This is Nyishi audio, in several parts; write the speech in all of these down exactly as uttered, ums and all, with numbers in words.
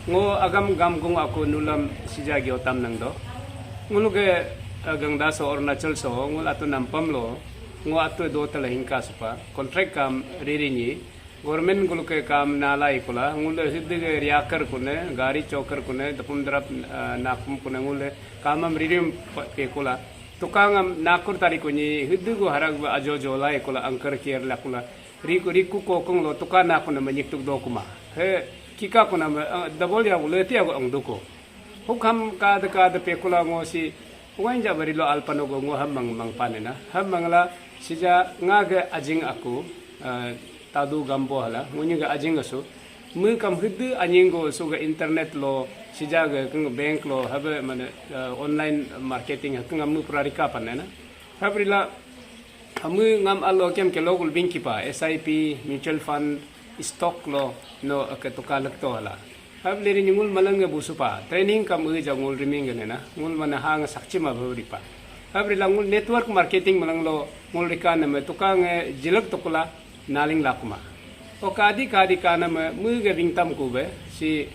Ngo agam gamgung aku nulam sija giotam nangdo. Ngulu ge, eh, gangda so Arunachal so ngul atu nampam lo. Ngo atu do tala hingka supa contract kam riri nyi. Government gulu ke kam nala ikula ngul hidde ge riakar kune, gari chokar kune, dapum darap, eh, nakum kune ngul kamam ririm pekula. Tukangam nakur tari kunyi hidde gu harag ajo jola ikula angkar kier lakula. Riku, riku kokong lo tuka na kuna menyik tuk do kuma. He, kika kuna me, eh, double ya ule ti aku ang duko. Hukam kada kada pekula ngo si, uain ja bari lo alpano go ngo ham mang mang panena. Ham mangla sija nga ge ajing aku, eh, tadu gambo hala, ngunyi ge ajing asu. Me kam hidde anying go su ge internet lo, sija ge keng bank lo, habe mane, eh, online marketing ha keng amu prarika panena. Habrila, amu ngam alo kem ke logul bingki pa, S I P, mutual fund, stock lo, no, ake tuka lekto hala. Hab leri ngul malang nge busu pa, training kam e ja ngul riming gane na, ngul mana hang sakchi ma bhawri pa. Habrila ngul network marketing malang lo, ngul rika name tuka nge jilak tukula, naling lakuma. O kadi kadi kana me, mu ge bingtam kube, si,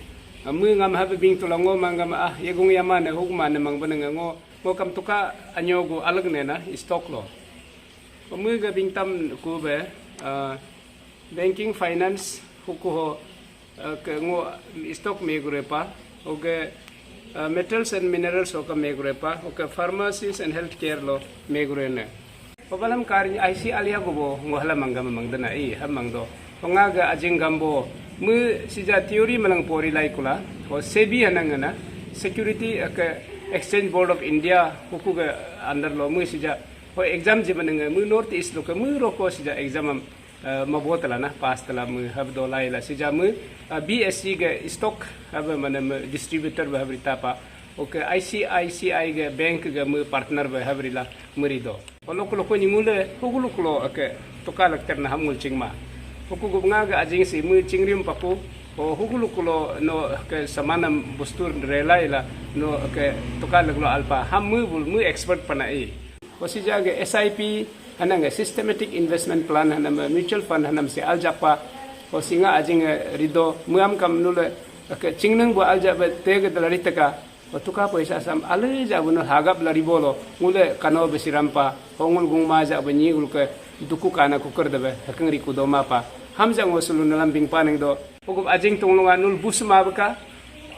mu ngam habe bing tulango mangam ah, yegung yama ne hukma ne mang benenge ngo, ngo kam tuka anyo gu alag ne na, stock lo. Pemui ga bingtam ku be, ah, banking finance huku ho, ah, ke ngo stock megure pa, oke, ah, metals and minerals oka megure pa, oke, pharmacies and healthcare lo megure ne. Obalam kar I C alia go bo ngo hala mangga mangdana i ha mangdo. Onga ga ajing gambo mu sija theory malang pori lai kula. O sebi hanang na security ke Exchange Board of India huku ga under lo mu sija ho exam ji manenge mu North East lo ke mu roko sija exam am, eh, mabo tala na pass tala mu hab do lai la sija mu, eh, B S C ge stock hab mane mu distributor be hab rita pa. Oke, I C I C I ge bank ge mu partner be hab rila mu ri do. Olok loko ni ngule huguluk lo ake tuka lekter na ham ngul chingma. Huku gup nga ge ajing si mu chingrim papu. O huguluk lo no ke samanam bustur relai la no ke tuka lek lo alpa ham mu bul mu expert pana i. Hosi jage S I P hanang systematic investment plan hanam mutual fund hanam se aljapa. Hosi nga ajing rido muam kam nule ke chingnang bu alja be tege dalaritaka. Tuka paisa sam ale ja bu nul hagap lari bolo ngule kano be sirampa hongul gungma ja be nyi ulke duku kana kuker de be hakeng riku doma pa. Ham ja ngo sulu nalam bingpa neng do. Hukup ajing tunglunga nul busma beka.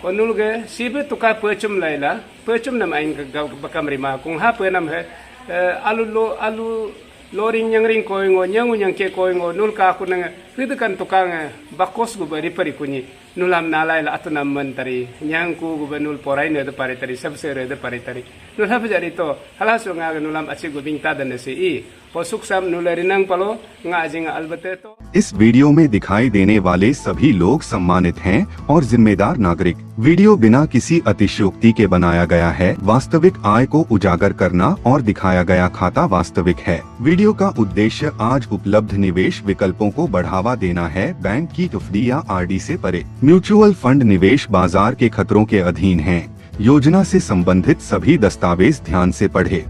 Ko nul ge sibe tuka pechum laila, pechum nam ain ke gau bekam rima kung ha penam he, eh, alu lo, alu loring nyangring koi ngo, nyangu nyangke koi ngo, nul ka aku nang hidekan tuka nge bakos gu be riperi kunyi. Nulam nalai la atu nam men tari, nyangku gu be nul porai ne de pari tari, sabse re de pari tari. Nul hap jari to, hala su nga ge nulam aci gu bingta dan si i. Posuk sam nule rinang palo, nga ajing albate to. इस वीडियो में दिखाई देने वाले सभी लोग सम्मानित हैं और जिम्मेदार नागरिक। वीडियो बिना किसी अतिशयोक्ति के बनाया गया है। वास्तविक आय को उजागर करना और दिखाया गया खाता वास्तविक है। वीडियो का उद्देश्य आज उपलब्ध निवेश विकल्पों को बढ़ावा देना है, बैंक की एफडी या आरडी से परे। म्यूचुअल फंड निवेश बाजार के खतरों के अधीन हैं। योजना से संबंधित सभी दस्तावेज ध्यान से पढ़े।